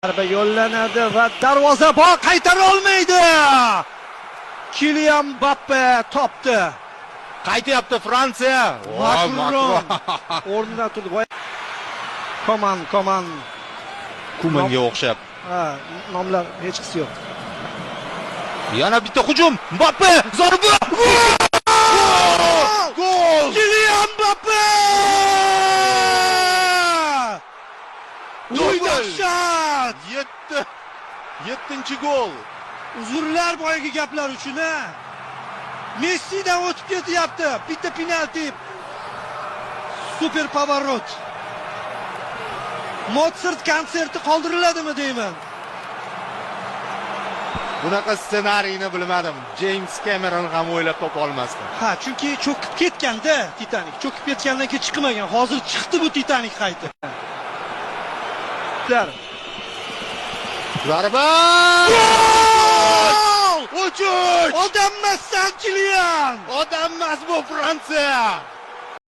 Zarba yo'llanadi va darvozabon qaytara olmaydi. Kilian Mbappe topdi. Qaytyapti Fransiya. Voy, Makron o'rnidan turdi. Voy. Koman, Koman. Kumanga o'xshab. Ha, nomlar hechqisi yo'q. Yana bitta hujum. Mbappe zarba. Gol! Kilian Mbappe! Uy, Dubl! dahshat! 7. 7-gol. Uzrlar boyagi gaplar uchun, ha. Messidan o'tib ketyapti. Bitta penalti. Super поворот. Motsart konserti qoldiriladimi deyman. Bunaqa ssenariyni bilmadim. Jeyms Kemeron ham o'ylab topa olmasdi. Ha, chunki cho'kib ketganda Titanik, cho'kib ketgandan keyin chiqmagan. Hozir chiqdi bu Titanik qaytib. Zarba! Gol! 3-3! Odammassan, Kilian! Odammas bu Fransiya!